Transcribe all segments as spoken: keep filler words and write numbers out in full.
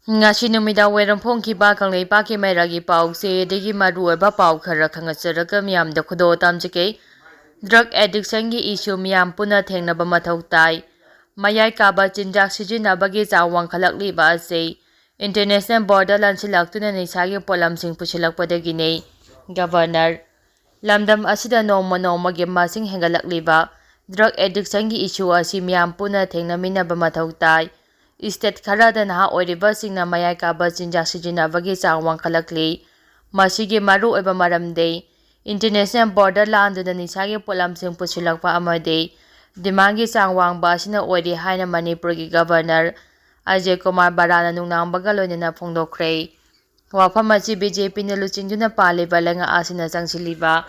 ꯉꯁꯤ ꯅꯨꯃꯤꯗꯥꯡ ꯋꯥꯏꯔꯝ ꯐꯣꯡꯈꯤꯕ ꯀꯪꯂꯩꯄꯥꯛꯀꯤ ꯃꯩꯔꯥꯒꯤ ꯄꯥꯎꯁꯦ ꯑꯗꯒꯤ ꯃꯔꯨꯑꯣꯏꯕ ꯄꯥꯎ ꯈꯔ ꯈꯪꯍꯟꯖꯔꯒ ꯃꯤꯌꯥꯝꯗ ꯈꯨꯗꯣꯜ ꯇꯝꯖꯒꯦ꯫ Drug addictionꯒꯤ issue ꯃꯤꯌꯥꯝ ꯄꯨꯟꯅ ꯊꯦꯡꯅꯕ ꯃꯊꯧ ꯇꯥꯏ꯫ ꯃꯌꯥꯏ ꯀꯥꯕ ꯆꯤꯟꯖꯥꯛ ꯁꯤꯖꯤꯟꯅꯕꯒꯤ ꯆꯥꯡ ꯋꯥꯡꯈꯠꯂꯛꯂꯤꯕ ꯑꯁꯤ international border ꯂꯥꯟꯁꯤꯜꯂꯛꯇꯨꯅ ꯅꯤꯁꯥꯒꯤ ꯄꯣꯠꯂꯝꯁꯤꯡ ꯄꯨꯁꯤꯜꯂꯛꯄꯗꯒꯤꯅꯤ꯫ Governor, ꯂꯝꯗꯝ ꯑꯁꯤꯗ ꯅꯣꯡꯃ ꯅꯣꯡꯃꯒꯤ ꯃꯁꯤꯡ ꯍꯦꯟꯒꯠꯂꯛꯂꯤꯕ drug addictionꯒꯤ issue ꯑꯁꯤ ꯃꯤꯌꯥꯝ ꯄꯨꯟꯅ ꯊꯦꯡꯅꯃꯤꯟꯅꯕ ꯃꯊꯧ ꯇꯥꯏ꯫ State ꯈꯔꯗ ꯅꯍꯥ ꯑꯣꯏꯔꯤꯕꯁꯤꯡꯅ ꯃꯌꯥꯏ ꯀꯥꯕ ꯆꯤꯟꯖꯥꯛ ꯁꯤꯖꯤꯟꯅꯕꯒꯤ ꯆꯥꯡ ꯋꯥꯡꯈꯠꯂꯛꯂꯤ꯫ ꯃꯁꯤꯒꯤ ꯃꯔꯨꯑꯣꯏꯕ ꯃꯔꯝꯗꯤ international border ꯂꯥꯟꯗꯨꯅ ꯅꯤꯁꯥꯒꯤ ꯄꯣꯠꯂꯝꯁꯤꯡ ꯄꯨꯁꯤꯜꯂꯛꯄ ꯑꯃꯗꯤ demandꯒꯤ ꯆꯥꯡ ꯋꯥꯡꯕ ꯑꯁꯤꯅ ꯑꯣꯏꯔꯤ ꯍꯥꯏꯅ ꯃꯅꯤꯄꯨꯔꯒꯤ Governor ꯑꯖꯌ ꯀꯨꯃꯥꯔ ꯕꯔꯥꯅ ꯅꯨꯡꯅꯥꯡꯕꯒ ꯂꯣꯏꯅꯅ ꯐꯣꯡꯗꯣꯛꯈ꯭ꯔꯦ꯫ ꯋꯥꯐꯝ ꯑꯁꯤ BJPꯅ ꯂꯨꯆꯤꯡꯗꯨꯅ ꯄꯥꯜꯂꯤꯕ ꯂꯩꯉꯥꯛ ꯑꯁꯤꯅ ꯆꯪꯁꯤꯜꯂꯤꯕ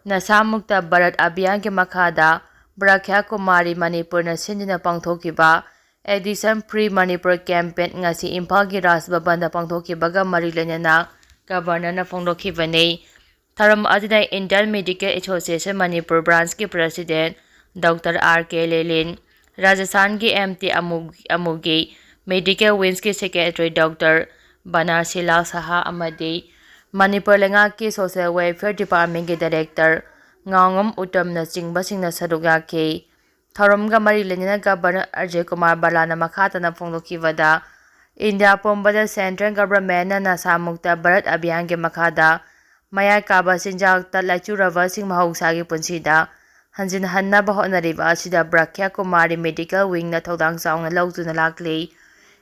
ꯅꯁꯥꯃꯨꯛꯇ ꯚꯥꯔꯠ ꯑꯚꯤꯌꯥꯟꯒꯤ ꯃꯈꯥꯗ ꯕ꯭ꯔꯈ꯭ꯌꯥ ꯀꯨꯃꯥꯔꯤ ꯃꯅꯤꯄꯨꯔꯅ ꯁꯤꯟꯗꯨꯅ ꯄꯥꯡꯊꯣꯛꯈꯤꯕ Addiction Free Manipur campaign ꯉꯁꯤ ꯏꯝꯐꯥꯜꯒꯤ ꯔꯥꯖ ꯚꯕꯟꯗ ꯄꯥꯡꯊꯣꯛꯈꯤꯕꯒ ꯃꯔꯤ ꯂꯩꯅꯅ Governorꯅ ꯐꯣꯡꯗꯣꯛꯈꯤꯕꯅꯤ꯫ ꯊꯧꯔꯝ ꯑꯗꯨꯗ Indian Medical Association Manipur Branchꯀꯤ President Doctor R K ꯂꯦꯂꯤꯟ, ꯔꯥꯖꯁꯊꯥꯟꯒꯤ MT ꯑꯃꯨ-, ꯑꯃꯨꯒꯤ Medical Wingꯀꯤ Secretary Doctor ꯕꯅꯥꯁꯤꯂꯥꯜ ꯁꯍꯥ ꯑꯃꯗꯤ ꯃꯅꯤꯄꯨꯔ ꯂꯩꯉꯥꯛꯀꯤ Social Welfare Departmentꯀꯤ Director ꯉꯥꯉꯣꯝ ꯎꯇꯝꯅꯆꯤꯡꯕꯁꯤꯡꯅ ꯁꯔꯨꯛ ꯌꯥꯈꯤ꯫ ꯊꯧꯔꯝꯒ ꯃꯔꯤ ꯂꯩꯅꯅ Governor ꯑꯖꯌ ꯀꯨꯃꯥꯔ ꯕꯂꯥꯅ ꯃꯈꯥ ꯇꯥꯅ ꯐꯣꯡꯗꯣꯛꯈꯤꯕꯗ, ꯏꯟꯗꯤꯌꯥ ꯄꯨꯝꯕꯗ Central Governmentꯅ ꯅꯁꯥꯃꯨꯛꯇ ꯚꯥꯔꯠ ꯑꯚꯤꯌꯥꯟꯒꯤ ꯃꯈꯥꯗ ꯃꯌꯥꯏ ꯀꯥꯕ ꯆꯤꯟꯖꯥꯛꯇ ꯂꯥꯏꯆꯨꯔꯕꯁꯤꯡ ꯃꯍꯧꯁꯥꯒꯤ ꯄꯨꯟꯁꯤꯗ ꯍꯟꯖꯤꯟꯍꯟꯅꯕ ꯍꯣꯠꯅꯔꯤꯕ ꯑꯁꯤꯗ ꯕ꯭ꯔꯈ꯭ꯌꯥ ꯀꯨꯃꯥꯔꯤ Medical Wingꯅ ꯊꯧꯗꯥꯡ ꯆꯥꯎꯅ ꯂꯧꯗꯨꯅ ꯂꯥꯛꯂꯤ꯫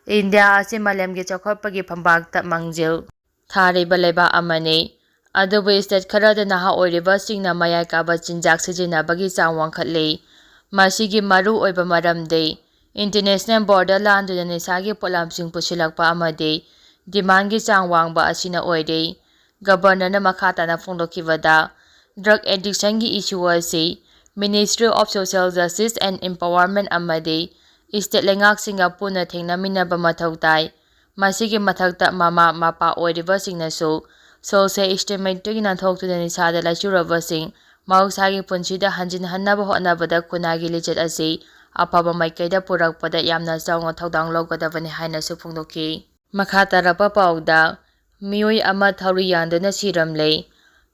ꯏꯟꯗꯤꯌꯥ ꯑꯁꯤ ꯃꯥꯂꯦꯝꯒꯤ ꯆꯥꯎꯈꯠꯄꯒꯤ ꯐꯝꯄꯥꯛꯇ ꯃꯥꯡꯖꯤꯜ ꯊꯥꯔꯤꯕ ꯂꯩꯕꯥꯛ ꯑꯃꯅꯤ꯫ ꯑꯗꯨꯕꯨ state ꯈꯔꯗ ꯅꯍꯥ ꯑꯣꯏꯔꯤꯕꯁꯤꯡꯅ ꯃꯌꯥꯏ ꯀꯥꯕ ꯆꯤꯟꯖꯥꯛ ꯁꯤꯖꯤꯟꯅꯕꯒꯤ ꯆꯥꯡ ꯋꯥꯡꯈꯠꯂꯤ꯫ ꯃꯁꯤꯒꯤ ꯃꯔꯨ ꯑꯣꯏꯕ ꯃꯔꯝꯗꯤ international border ꯂꯥꯟꯗꯨꯅ ꯅꯤꯁꯥꯒꯤ ꯄꯣꯠꯂꯝꯁꯤꯡ ꯄꯨꯁꯤꯜꯂꯛꯄ ꯑꯃꯗꯤ demandꯒꯤ ꯆꯥꯡ ꯋꯥꯡꯕ ꯑꯁꯤꯅ ꯑꯣꯏꯔꯤ꯫ Governorꯅ ꯃꯈꯥ ꯇꯥꯅ ꯐꯣꯡꯗꯣꯛꯈꯤꯕꯗ, drug addictionꯒꯤ issue ꯑꯁꯤ Ministry of Social Justice and Empowerment ꯑꯃꯗꯤ state ꯂꯩꯉꯥꯛꯁꯤꯡꯒ ꯄꯨꯟꯅ ꯊꯦꯡꯅꯃꯤꯟꯅꯕ ꯃꯊꯧ ꯇꯥꯏ꯫ ꯃꯁꯤꯒꯤ ꯃꯊꯛꯇ, ꯃꯃꯥ ꯃꯄꯥ ꯑꯣꯏꯔꯤꯕꯁꯤꯡꯅꯁꯨ social stigmaꯗꯒꯤ ꯅꯥꯟꯊꯣꯛꯇꯨꯅ ꯅꯤꯁꯥꯗ ꯂꯥꯏꯆꯨꯔꯕꯁꯤꯡ ꯃꯍꯧꯁꯥꯒꯤ ꯄꯨꯟꯁꯤꯗ ꯍꯟꯖꯤꯟꯍꯟꯅꯕ ꯍꯣꯠꯅꯕꯗ ꯈꯨꯟꯅꯥꯏꯒꯤ ꯂꯤꯆꯠ ꯑꯁꯤ ꯑꯐꯕ ꯃꯥꯏꯀꯩꯗ ꯄꯨꯔꯛꯄꯗ ꯌꯥꯝꯅ ꯆꯥꯎꯅ ꯊꯧꯗꯥꯡ ꯂꯧꯒꯗꯕꯅꯤ ꯍꯥꯏꯅꯁꯨ ꯐꯣꯡꯗꯣꯛꯈꯤ꯫ ꯃꯈꯥ ꯇꯥꯔꯛꯄ ꯄꯥꯎꯗ, ꯃꯤꯑꯣꯏ ꯑꯃ ꯊꯧꯔꯤ ꯌꯥꯟꯗꯨꯅ ꯁꯤꯔꯝꯂꯦ꯫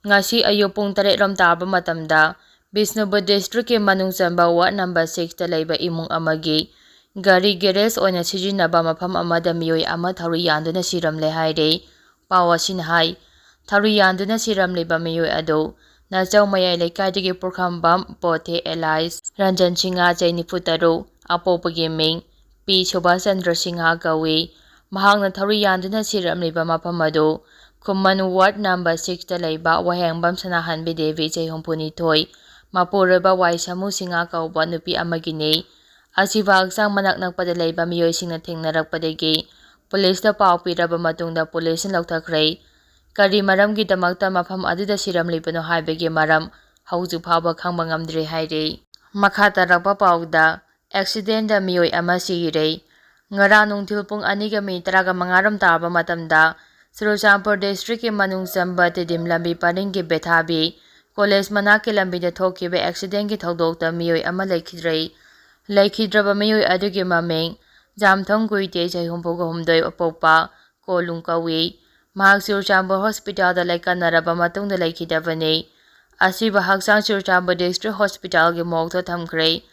ꯉꯁꯤ ꯑꯌꯨꯛ ꯄꯨꯡ ꯇꯔꯦꯠ ꯔꯣꯝ ꯇꯥꯕ ꯃꯇꯝꯗ ꯕꯤꯁꯅꯨꯄꯨꯔ ꯗꯤꯁꯇ꯭ꯔꯤꯛꯀꯤ ꯃꯅꯨꯡ ꯆꯟꯕ ꯋꯥꯔꯗ ꯅꯝꯕꯔ ꯁꯤꯛꯁꯇ ꯂꯩꯕ ꯏꯃꯨꯡ ꯑꯃꯒꯤ ꯒꯥꯔꯤ ꯒꯦꯔꯦꯖ ꯑꯣꯏꯅ ꯁꯤꯖꯤꯟꯅꯕ ꯃꯐꯝ ꯑꯃꯗ ꯃꯤꯑꯣꯏ ꯑꯃ ꯊꯧꯔꯤ ꯌꯥꯟꯗꯨꯅ ꯁꯤꯔꯝꯂꯦ ꯍꯥꯏꯔꯦ꯫ ꯄꯥꯎ ꯑꯁꯤꯅ ꯍꯥꯏ, ꯊꯧꯔꯤ ꯌꯥꯟꯗꯨꯅ ꯁꯤꯔꯝꯂꯤꯕ ꯃꯤꯑꯣꯏ ꯑꯗꯨ ꯅꯆꯧ ꯃꯌꯥꯏ ꯂꯩꯀꯥꯏꯗꯒꯤ ꯄꯨꯈ꯭ꯔꯝꯕꯝ ꯄꯣꯊꯦ ꯑꯦꯂꯥꯏꯁ ꯔꯟꯖꯟ ꯁꯤꯡꯍ, ꯆꯍꯤ ꯅꯤꯐꯨ ꯇꯔꯨꯛ, ꯑꯄꯣꯛꯄꯒꯤ ꯃꯤꯡ ꯄꯤ ꯁꯨꯕꯥꯁ ꯆꯟꯗ꯭ꯔ ꯁꯤꯡꯍ ꯀꯧꯏ꯫ ꯃꯍꯥꯛꯅ ꯊꯧꯔꯤ ꯌꯥꯟꯗꯨꯅ ꯁꯤꯔꯝꯂꯤꯕ ꯃꯐꯝ ꯑꯗꯨ ꯈꯨꯃꯟ ꯋꯥꯔꯗ ꯅꯝꯕꯔ ꯁꯤꯛꯁꯇ ꯂꯩꯕ ꯋꯥꯍꯦꯡꯕꯝ ꯁꯅꯥꯍꯟꯕꯤ ꯗꯦꯕꯤ, ꯆꯍꯤ ꯍꯨꯝꯐꯨꯅꯤꯊꯣꯏ, ꯃꯄꯨꯔꯣꯏꯕ ꯋꯥꯏ ꯁꯃꯨ ꯁꯤꯡꯍ ꯀꯧꯕ ꯅꯨꯄꯤ ꯑꯃꯒꯤꯅꯤ꯫ ꯑꯁꯤꯕ ꯍꯛꯆꯥꯡ ꯃꯅꯥꯛ ꯅꯛꯄꯗ ꯂꯩꯕ ꯃꯤꯑꯣꯏꯁꯤꯡꯅ ꯊꯦꯡꯅꯔꯛꯄꯗꯒꯤ ꯄꯨꯂꯤꯁꯇ ꯄꯥꯎ ꯄꯤꯔꯕ ꯃꯇꯨꯡꯗ ꯄꯨꯂꯤꯁꯅ ꯂꯧꯊꯈ꯭ꯔꯦ꯫ ꯀꯔꯤ ꯃꯔꯝꯒꯤꯗꯃꯛꯇ ꯃꯐꯝ ꯑꯗꯨꯗ ꯁꯤꯔꯝꯂꯤꯕꯅꯣ ꯍꯥꯏꯕꯒꯤ ꯃꯔꯝ ꯍꯧꯖꯤꯛ ꯐꯥꯎꯕ ꯈꯪꯕ ꯉꯝꯗ꯭ꯔꯤ ꯍꯥꯏꯔꯤ꯫ ꯃꯈꯥ ꯇꯥꯔꯛꯄ ꯄꯥꯎꯗ, ꯑꯦꯛꯁꯤꯗꯦꯟꯗ ꯃꯤꯑꯣꯏ ꯑꯃ ꯁꯤꯔꯦ꯫ ꯉꯔꯥꯡ ꯅꯨꯡꯊꯤꯜ ꯄꯨꯡ ꯑꯅꯤꯒ ꯃꯤꯅꯤꯠ ꯇꯔꯥꯒ ꯃꯉꯥ ꯔꯣꯝ ꯇꯥꯕ ꯃꯇꯝꯗ ꯆꯨꯔꯆꯥꯟꯄꯨꯔ ꯗꯤꯁꯇ꯭ꯔꯤꯛꯀꯤ ꯃꯅꯨꯡ ꯆꯟꯕ ꯇꯤꯗꯤꯝ ꯂꯝꯕꯤ ꯄꯔꯤꯡꯒꯤ ꯕꯦꯊꯥꯕꯤ ꯀꯣꯂꯦꯖ ꯃꯅꯥꯛꯀꯤ ꯂꯝꯕꯤꯗ ꯊꯣꯛꯈꯤꯕ ꯑꯦꯛꯁꯤꯗꯦꯟꯒꯤ ꯊꯧꯗꯣꯛꯇ ꯃꯤꯑꯣꯏ ꯑꯃ ꯂꯩꯈꯤꯗ꯭ꯔꯦ꯫ ꯂꯩꯈꯤꯗ꯭ꯔꯕ ꯃꯤꯑꯣꯏ ꯑꯗꯨꯒꯤ ꯃꯃꯤꯡ ꯖꯥꯝꯊꯣꯡ ꯒꯨꯏꯇꯦ, ꯆꯍꯤ ꯍꯨꯝꯐꯨꯒ ꯍꯨꯝꯗꯣꯏ, ꯑꯄꯣꯛꯄ ꯀꯣꯂꯨꯡ ꯀꯧꯏ꯫ ꯃꯍꯥꯛ ꯆꯨꯔꯆꯥꯟꯄꯨꯔ ꯍꯣꯁꯄꯤꯇꯥꯜꯗ ꯂꯥꯏꯀꯠꯅꯔꯕ ꯃꯇꯨꯡꯗ ꯂꯩꯈꯤꯗꯕꯅꯤ꯫ ꯑꯁꯤꯕ ꯍꯛꯆꯥꯡ ꯆꯨꯔꯆꯥꯟꯄꯨꯔ ꯗꯤꯁꯇ꯭ꯔꯤꯛ ꯍꯣꯁꯄꯤꯇꯥꯜꯒꯤ ꯃꯣꯔꯒꯇ ꯊꯝꯈ꯭ꯔꯦ꯫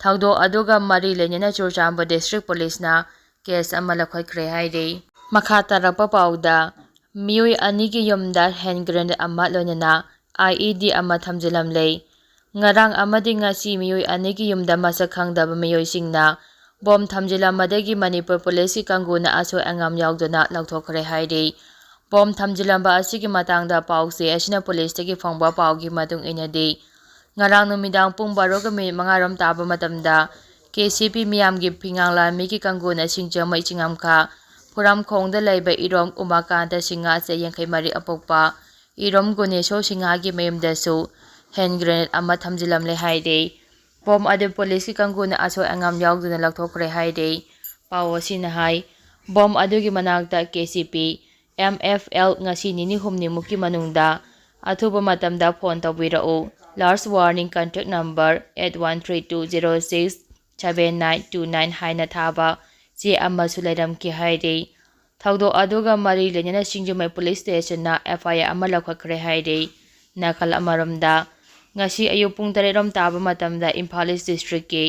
ꯊꯧꯗꯣꯛ ꯑꯗꯨꯒ ꯃꯔꯤ ꯂꯩꯅꯅ ꯆꯨꯔꯆꯥꯟꯄꯨꯔ ꯗꯤꯁꯇ꯭ꯔꯤꯛ ꯄꯨꯂꯤꯁꯅ ꯀꯦꯁ ꯑꯃ ꯂꯧꯈꯠꯈ꯭ꯔꯦ ꯍꯥꯏꯔꯤ꯫ ꯃꯈꯥ ꯇꯥꯔꯛꯄ ꯄꯥꯎꯗ, ꯃꯤꯑꯣꯏ ꯑꯅꯤꯒꯤ ꯌꯨꯝꯗ ꯍꯦꯟ ꯒ꯭ꯔꯦꯅꯦꯗ ꯑꯃ ꯂꯣꯏꯅꯅ ꯑꯥꯏ ꯏ ꯗꯤ ꯑꯃ ꯊꯝꯖꯤꯜꯂꯝꯂꯦ꯫ ꯉꯔꯥꯡ ꯑꯃꯗꯤ ꯉꯁꯤ ꯃꯤꯑꯣꯏ ꯑꯅꯤꯒꯤ ꯌꯨꯝꯗ ꯃꯁꯛ ꯈꯪꯗꯕ ꯃꯤꯑꯣꯏꯁꯤꯡꯅ ꯕꯣꯝ ꯊꯝꯖꯤꯜꯂꯝꯕꯗꯒꯤ ꯃꯅꯤꯄꯨꯔ ꯄꯨꯂꯤꯁꯀꯤ ꯀꯥꯡꯕꯨꯅ ꯑꯁꯣꯏ ꯑꯉꯥꯝ ꯌꯥꯎꯗꯅ ꯂꯧꯊꯣꯛꯈ꯭ꯔꯦ ꯍꯥꯏꯔꯤ꯫ ꯕꯣꯝ ꯊꯝꯖꯤꯜꯂꯝꯕ ꯑꯁꯤꯒꯤ ꯃꯇꯥꯡꯗ ꯄꯥꯎꯆꯦ ꯑꯁꯤꯅ ꯄꯨꯂꯤꯁꯇꯒꯤ ꯐꯪꯕ ꯄꯥꯎꯒꯤ ꯃꯇꯨꯡ ꯏꯟꯅꯗꯤ, ꯉꯔꯥꯡ ꯅꯨꯃꯤꯗꯥꯡ ꯄꯨꯡ ꯕꯥꯔꯣꯒ ꯃꯤꯅꯤꯠ ꯃꯉꯥ ꯔꯣꯝ ꯇꯥꯕ ꯃꯇꯝꯗ ꯀꯦ ꯁꯤ ꯄꯤ ꯃꯤꯌꯥꯝꯒꯤ ꯐꯤꯉꯥꯡ ꯂꯥꯟꯃꯤꯒꯤ ꯀꯥꯡꯕꯨꯅ ꯁꯤꯡꯖꯃꯩ ꯆꯤꯡꯉꯝꯈꯥ ꯐꯨꯔꯥꯝꯈꯣꯡꯗ ꯂꯩꯕ ꯏꯔꯣꯝ ꯎꯃꯥꯀꯥꯟꯇ ꯁꯤꯡꯍ, ꯆꯍꯤ ꯌꯥꯡꯈꯩ ꯃꯔꯤ, ꯑꯄꯣꯛꯄ ꯏꯔꯣꯝ ꯒꯨꯅꯦꯁꯣꯔ ꯁꯤꯡꯍꯒꯤ ꯃꯌꯨꯝꯗꯁꯨ ꯍꯦꯟ ꯒ꯭ꯔꯦꯅꯦꯗ ꯑꯃ ꯊꯝꯖꯤꯜꯂꯝꯂꯦ ꯍꯥꯏꯔꯤ꯫ ꯕꯣꯝ ꯑꯗꯨ ꯄꯨꯂꯤꯁꯀꯤ ꯀꯥꯡꯕꯨꯅ ꯑꯁꯣꯏ ꯑꯉꯥꯝ ꯌꯥꯎꯗꯅ ꯂꯧꯊꯣꯛꯈ꯭ꯔꯦ ꯍꯥꯏꯔꯤ꯫ ꯄꯥꯎ ꯑꯁꯤꯅ ꯍꯥꯏ, ꯕꯣꯝ ꯑꯗꯨꯒꯤ ꯃꯅꯥꯛꯇ ꯀꯦ ꯁꯤ ꯄꯤ, ꯑꯦꯝ ꯑꯦꯐ ꯑꯦꯜ ꯉꯁꯤ ꯅꯤꯅꯤ ꯍꯨꯝꯅꯤꯃꯨꯛꯀꯤ ꯃꯅꯨꯡꯗ ꯑꯊꯨꯕ ꯃꯇꯝꯗ ꯐꯣꯟ ꯇꯧꯕꯤꯔꯛꯎ꯫ Last warning contact number eight one three two zero six seven nine two nine ꯍꯥꯏꯅ ꯊꯥꯕ ꯆꯦ ꯑꯃꯁꯨ ꯂꯩꯔꯝꯈꯤ ꯍꯥꯏꯔꯤ꯫ ꯊꯧꯗꯣꯛ ꯑꯗꯨꯒ ꯃꯔꯤ ꯂꯩꯅꯅ ꯁꯤꯡꯖꯃꯩ ꯄꯨꯂꯤꯁ ꯁ꯭ꯇꯦꯁꯟꯅ ꯑꯦꯐ ꯑꯥꯏ ꯑꯥꯔ ꯑꯃ ꯂꯧꯈꯠꯈ꯭ꯔꯦ ꯍꯥꯏꯔꯤ꯫ ꯅꯥꯀꯜ ꯑꯃꯔꯣꯝꯗ, ꯉꯁꯤ ꯑꯌꯨꯛ ꯄꯨꯡ ꯇꯔꯦꯠ ꯔꯣꯝ ꯇꯥꯕ ꯃꯇꯝꯗ ꯏꯝꯐꯥꯜ ꯏꯁ ꯗꯤꯁꯇ꯭ꯔꯤꯛꯀꯤ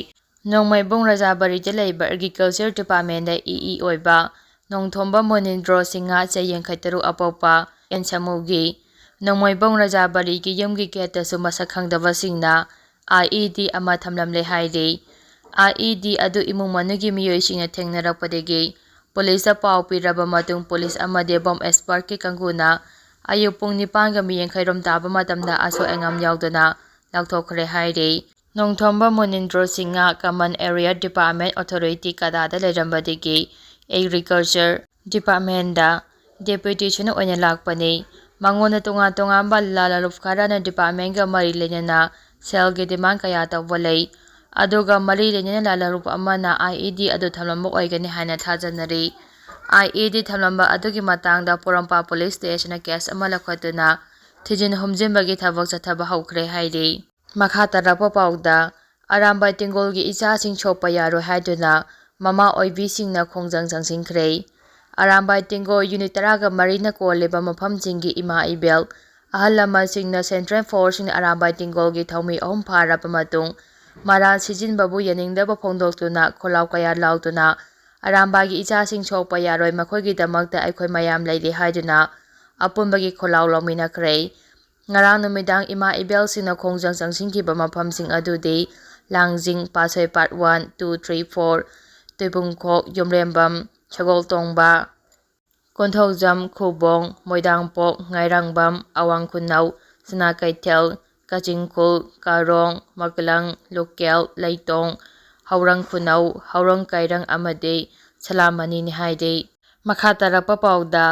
ꯅꯣꯡꯃꯩꯕꯨꯡ ꯔꯖꯥꯕꯔꯤꯗ ꯂꯩꯕ ꯑꯦꯒ꯭ꯔꯤꯀꯜꯆꯔ ꯗꯤꯄꯥꯔꯠꯃꯦꯟꯗ ꯏ ꯏ ꯑꯣꯏꯕ ꯅꯣꯡꯊꯣꯝꯕ ꯃꯣꯅꯤꯟꯗ꯭ꯔꯣ ꯁꯤꯡꯍ, ꯆꯍꯤ ꯌꯥꯡꯈꯩ ꯇꯔꯨꯛ, ꯑꯄꯣꯛꯄ ꯑꯦꯟ ꯁꯃꯨꯒꯤ ꯅꯣꯡꯃꯩꯕꯨꯡ ꯔꯖꯥꯕꯔꯤꯒꯤ ꯌꯨꯝꯒꯤ ꯒꯦꯠꯇꯁꯨ ꯃꯁꯛ ꯈꯪꯗꯕꯁꯤꯡꯅ ꯑꯥꯏ ꯏ ꯗꯤ ꯑꯃ ꯊꯝꯂꯝꯂꯦ ꯍꯥꯏꯔꯤ꯫ ꯑꯥꯏ ꯏ ꯗꯤ ꯑꯗꯨ ꯏꯃꯨꯡ ꯃꯅꯨꯡꯒꯤ ꯃꯤꯑꯣꯏꯁꯤꯡꯅ ꯊꯦꯡꯅꯔꯛꯄꯗꯒꯤ ꯄꯨꯂꯤꯁꯇ ꯄꯥꯎ ꯄꯤꯔꯕ ꯃꯇꯨꯡ ꯄꯨꯂꯤꯁ ꯑꯃꯗꯤ ꯕꯣꯝ ꯑꯦꯛꯁꯄꯔꯠꯀꯤ ꯀꯥꯡꯕꯨꯅ ꯑꯌꯨꯛ ꯄꯨꯡ ꯅꯤꯄꯥꯟꯒ ꯃꯤꯅꯤꯠ ꯌꯥꯡꯈꯩ ꯔꯣꯝ ꯇꯥꯕ ꯃꯇꯝꯗ ꯑꯁꯣꯏ ꯑꯉꯥꯝ ꯌꯥꯎꯗꯅ ꯂꯧꯊꯣꯛꯈ꯭ꯔꯦ ꯍꯥꯏꯔꯤ꯫ ꯅꯣꯡꯊꯣꯝꯕ ꯃꯨꯅꯤꯟꯗ꯭ꯔꯣ ꯁꯤꯡꯍ ꯀꯃꯟ ꯑꯦꯔꯤꯌꯥ ꯗꯤꯄꯥꯔꯠꯃꯦꯟ ꯑꯣꯊꯣꯔꯤꯇꯤ ꯀꯗꯥꯗ ꯂꯩꯔꯝꯕꯗꯒꯤ ꯑꯦꯒ꯭ꯔꯤꯀꯜꯆꯔ ꯗꯤꯄꯥꯔꯠꯃꯦꯟꯗ ꯗꯦꯄꯨꯇꯦꯁꯟ ꯑꯣꯏꯅ ꯂꯥꯛꯄꯅꯤ꯫ ꯃꯉꯣꯟꯗ ꯇꯣꯉꯥꯟ ꯇꯣꯉꯥꯟꯕ ꯂꯥꯂꯨꯞ ꯈꯔꯅ ꯗꯤꯄꯥꯔꯠꯃꯦꯟꯒ ꯃꯔꯤ ꯂꯩꯅꯅ ꯁꯦꯜꯒꯤ ꯗꯤꯃꯥꯟ ꯀꯌꯥ ꯇꯧꯕ ꯂꯩ꯫ ꯑꯗꯨꯒ ꯃꯔꯤ ꯂꯩꯅꯅ ꯂꯥꯂꯨꯞ ꯑꯃꯅ ꯑꯥꯏ ꯏ ꯗꯤ ꯑꯗꯨ ꯊꯝꯂꯝꯕ ꯑꯣꯏꯒꯅꯤ ꯍꯥꯏꯅ ꯊꯥꯖꯅꯔꯤ꯫ ꯑꯥꯏ ꯏ ꯗꯤ ꯊꯝꯂꯝꯕ ꯑꯗꯨꯒꯤ ꯃꯇꯥꯡꯗ ꯄꯣꯔꯣꯝꯄꯥꯠ ꯄꯨꯂꯤꯁ ꯁ꯭ꯇꯦꯁꯟꯅ ꯀꯦꯁ ꯑꯃ ꯂꯧꯈꯠꯇꯨꯅ ꯊꯤꯖꯤꯟ ꯍꯨꯝꯖꯤꯟꯕꯒꯤ ꯊꯕꯛ ꯆꯠꯊꯕ ꯍꯧꯈ꯭ꯔꯦ ꯍꯥꯏꯔꯤ꯫ ꯃꯈꯥ ꯇꯥꯔꯛꯄ ꯄꯥꯎꯗ, ꯑꯔꯥꯝꯕꯥꯏ ꯇꯦꯡꯒꯣꯜꯒꯤ ꯏꯆꯥꯁꯤꯡ ꯁꯣꯛꯄ ꯌꯥꯔꯣꯏ ꯍꯥꯏꯗꯨꯅ ꯃꯃꯥ ꯑꯣꯏꯕꯤꯁꯤꯡꯅ ꯈꯣꯡꯖꯪ ꯆꯪꯁꯤꯟꯈ꯭ꯔꯦ꯫ ꯑꯔꯥꯝꯕꯥꯏ ꯇꯦꯡꯒꯣꯜ ꯌꯨꯅꯤꯠ ꯇꯔꯥꯒ ꯃꯔꯤꯅ ꯀꯣꯜꯂꯤꯕ ꯃꯐꯝꯁꯤꯡꯒꯤ ꯏꯃꯥ ꯏꯕꯦꯜ, ꯑꯍꯜ ꯂꯃꯟꯁꯤꯡꯅ ꯁꯦꯟꯇ꯭ꯔꯦꯜ ꯐꯣꯔꯁꯁꯤꯡꯅ ꯑꯔꯥꯝꯕꯥꯏ ꯇꯦꯡꯒꯣꯜꯒꯤ ꯊꯧꯃꯤ ꯑꯍꯨꯝ ꯐꯥꯔꯕ ꯃꯇꯨꯡ ꯃꯔꯥꯜ ꯁꯤꯖꯤꯟꯕꯕꯨ ꯌꯥꯅꯤꯡꯗꯕ ꯐꯣꯡꯗꯣꯛꯇꯨꯅ ꯈꯣꯜꯂꯥꯎ ꯀꯌꯥ ꯂꯥꯎꯗꯨꯅ ꯑꯔꯥꯝꯕꯥꯏꯒꯤ ꯏꯆꯥꯁꯤꯡ ꯁꯣꯛꯄ ꯌꯥꯔꯣꯏ, ꯃꯈꯣꯏꯒꯤꯗꯃꯛꯇ ꯑꯩꯈꯣꯏ ꯃꯌꯥꯝ ꯂꯩꯔꯤ ꯍꯥꯏꯗꯨꯅ ꯑꯄꯨꯟꯕꯒꯤ ꯈꯣꯜꯂꯥꯎ ꯂꯥꯎꯃꯤꯟꯅꯈ꯭ꯔꯦ꯫ ꯉꯔꯥꯡ ꯅꯨꯃꯤꯗꯥꯡ ꯏꯃꯥ ꯏꯕꯦꯜꯁꯤꯡꯅ ꯈꯣꯡꯖꯪ ꯆꯪꯁꯤꯟꯈꯤꯕ ꯃꯐꯝꯁꯤꯡ ꯑꯗꯨꯗꯤ Langjing, Patsoi part one, two, three, four, Toibungkhok, Yumrembam, Sagoltongba, Konthoujam, Khubong, Moidangpok, Ngairangbam, Awang Khunou, ꯁꯅꯥ ꯀꯩꯊꯦꯜ, ꯀꯆꯤꯡꯈꯨꯜ, ꯀꯥꯔꯣꯡ, ꯃꯀꯂꯪ, ꯂꯨꯀꯦꯜ, ꯂꯩꯇꯣꯡ, ꯍꯧꯔꯪ ꯈꯨꯅꯧ, ꯍꯧꯔꯪ ꯀꯩꯔꯪ ꯑꯃꯗꯤ ꯁꯂꯥꯃꯅꯤꯅꯤ ꯍꯥꯏꯔꯤ꯫ ꯃꯈꯥ ꯇꯥꯔꯛꯄ ꯄꯥꯎꯗ,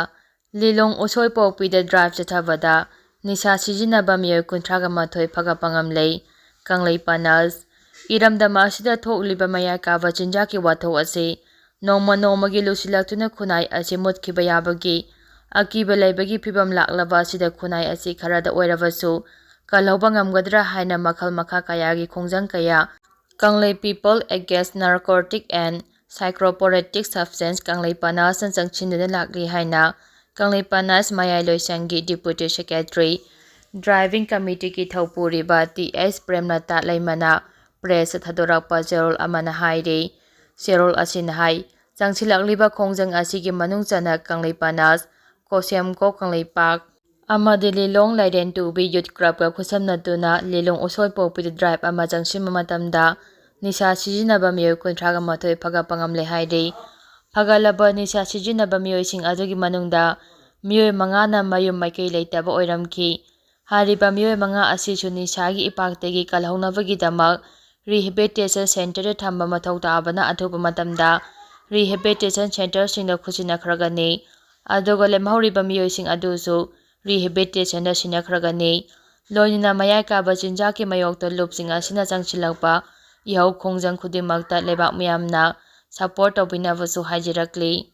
ꯂꯤꯂꯣꯡ ꯎꯁꯣꯏꯄꯣꯛꯄꯤꯗ ꯗ꯭ꯔꯥꯏꯚ ꯆꯠꯊꯕꯗ ꯅꯤꯁꯥ ꯁꯤꯖꯤꯟꯅꯕ ꯃꯤꯑꯣꯏ ꯀꯨꯟꯊ꯭ꯔꯥꯒ ꯃꯥꯊꯣꯏ ꯐꯒꯠꯄ ꯉꯝꯂꯦ꯫ ꯀꯪꯂꯩ ꯄꯥꯅꯜꯁ꯫ ꯏꯔꯝꯗꯝ ꯑꯁꯤꯗ ꯊꯣꯛꯂꯤꯕ ꯃꯌꯥꯏ ꯀꯥꯕ ꯆꯤꯟꯖꯥꯛꯀꯤ ꯋꯥꯊꯣꯛ ꯑꯁꯤ ꯅꯣꯡꯃ ꯅꯣꯡꯃꯒꯤ ꯂꯨꯁꯤꯜꯂꯛꯇꯨꯅ ꯈꯨꯟꯅꯥꯏ ꯑꯁꯤ ꯃꯨꯠꯈꯤꯕ ꯌꯥꯕꯒꯤ ꯑꯀꯤꯕ ꯂꯩꯕꯒꯤ ꯐꯤꯕꯝ ꯂꯥꯛꯂꯕ ꯑꯁꯤꯗ ꯈꯨꯟꯅꯥꯏ ꯑꯁꯤ ꯈꯔꯗ ꯑꯣꯏꯔꯕꯁꯨ ꯀꯜꯍꯧꯕ ꯉꯝꯒꯗ꯭ꯔꯥ ꯍꯥꯏꯅ ꯃꯈꯜ ꯃꯈꯥ ꯀꯌꯥꯒꯤ ꯈꯣꯡꯖꯪ ꯀꯌꯥ ꯀꯪꯂꯩ People Against Narcotic and psychophoretic substance ꯀꯪꯂꯩꯄꯅꯥꯁꯅ ꯆꯪꯁꯤꯟꯗꯨꯅ ꯂꯥꯛꯂꯤ ꯍꯥꯏꯅ ꯀꯪꯂꯩꯄꯅꯥꯁ ꯃꯌꯥꯏ ꯂꯣꯏꯁꯪꯒꯤ Deputy Secretary Driving Committeeꯒꯤ ꯊꯧꯄꯨꯔꯤꯕ ꯇꯤ ꯑꯦꯁ ꯄ꯭ꯔꯦꯝꯂꯇꯥ ꯂꯩꯃꯅ pressꯇ ꯊꯥꯗꯣꯔꯛꯄ ꯆꯦꯔꯣꯜ ꯑꯃꯅ ꯍꯥꯏꯔꯤ꯫ ꯆꯦꯔꯣꯜ ꯑꯁꯤꯅ ꯍꯥꯏ, ꯆꯪꯁꯤꯜꯂꯛꯂꯤꯕ ꯈꯣꯡꯖꯪ ꯑꯁꯤꯒꯤ ꯃꯅꯨꯡ ꯆꯟꯅ ꯀꯪꯂꯩꯄꯅꯥꯁ, ꯀꯣꯁꯦꯝꯀꯣ ꯀꯪꯂꯩꯄꯥꯛ ꯑꯃꯗꯤ ꯂꯤꯂꯣꯡ ꯂꯥꯏꯔꯦꯟ ꯇꯨꯕꯤ Youth Clubꯀ ꯈꯨꯠꯁꯝꯅꯗꯨꯅ ꯂꯤꯂꯣꯡ ꯎꯁꯣꯏꯄꯣꯛꯄꯤꯗ drive ꯑꯃ ꯆꯪꯁꯤꯟꯕ ꯃꯇꯝꯗ ꯅꯤꯁꯥ ꯁꯤꯖꯤꯟꯅꯕ ꯃꯤꯑꯣꯏ ꯀꯨꯟꯊ꯭ꯔꯥꯒ ꯃꯥꯊꯣꯏ ꯐꯥꯒꯠꯄ ꯉꯝꯂꯦ ꯍꯥꯏꯔꯤ꯫ ꯐꯒꯠꯂꯕ ꯅꯤꯁꯥ ꯁꯤꯖꯤꯟꯅꯕ ꯃꯤꯑꯣꯏꯁꯤꯡ ꯑꯗꯨꯒꯤ ꯃꯅꯨꯡꯗ ꯃꯤꯑꯣꯏ ꯃꯉꯥꯅ ꯃꯌꯨꯝ ꯃꯥꯏꯀꯩ ꯂꯩꯇꯕ ꯑꯣꯏꯔꯝꯈꯤ꯫ ꯍꯥꯏꯔꯤꯕ ꯃꯤꯑꯣꯏ ꯃꯉꯥ ꯑꯁꯤꯁꯨ ꯅꯤꯁꯥꯒꯤ ꯏꯄꯥꯛꯇꯒꯤ ꯀꯜꯍꯧꯅꯕꯒꯤꯗꯃꯛ rehabilitation centreꯗ ꯊꯝꯕ ꯃꯊꯧ ꯇꯥꯕꯅ ꯑꯊꯨꯕ ꯃꯇꯝꯗ rehabilitation centreꯁꯤꯡꯗ ꯈꯨꯠꯁꯤꯟꯅꯈ꯭ꯔꯒꯅꯤ꯫ ꯑꯗꯨꯒ ꯂꯦꯝꯍꯧꯔꯤꯕ ꯃꯤꯑꯣꯏꯁꯤꯡ ꯑꯗꯨꯁꯨ rehabilitationꯗ ꯁꯤꯟꯅꯈ꯭ꯔꯒꯅꯤ꯫ ꯂꯣꯏꯅꯅ ꯃꯌꯥꯏ ꯀꯥꯕ ꯆꯤꯟꯖꯥꯛꯀꯤ ꯃꯥꯌꯣꯛꯇ ꯂꯨꯞꯁꯤꯡ ꯑꯁꯤꯅ ꯆꯪꯁꯤꯜꯂꯛꯄ ꯏꯍꯧ ꯈꯣꯡꯖꯪ ꯈꯨꯗꯤꯡꯃꯛꯇ ꯂꯩꯕꯥꯛ ꯃꯤꯌꯥꯝꯅ support ꯇꯧꯕꯤꯅꯕꯁꯨ ꯍꯥꯏꯖꯔꯛꯂꯤ꯫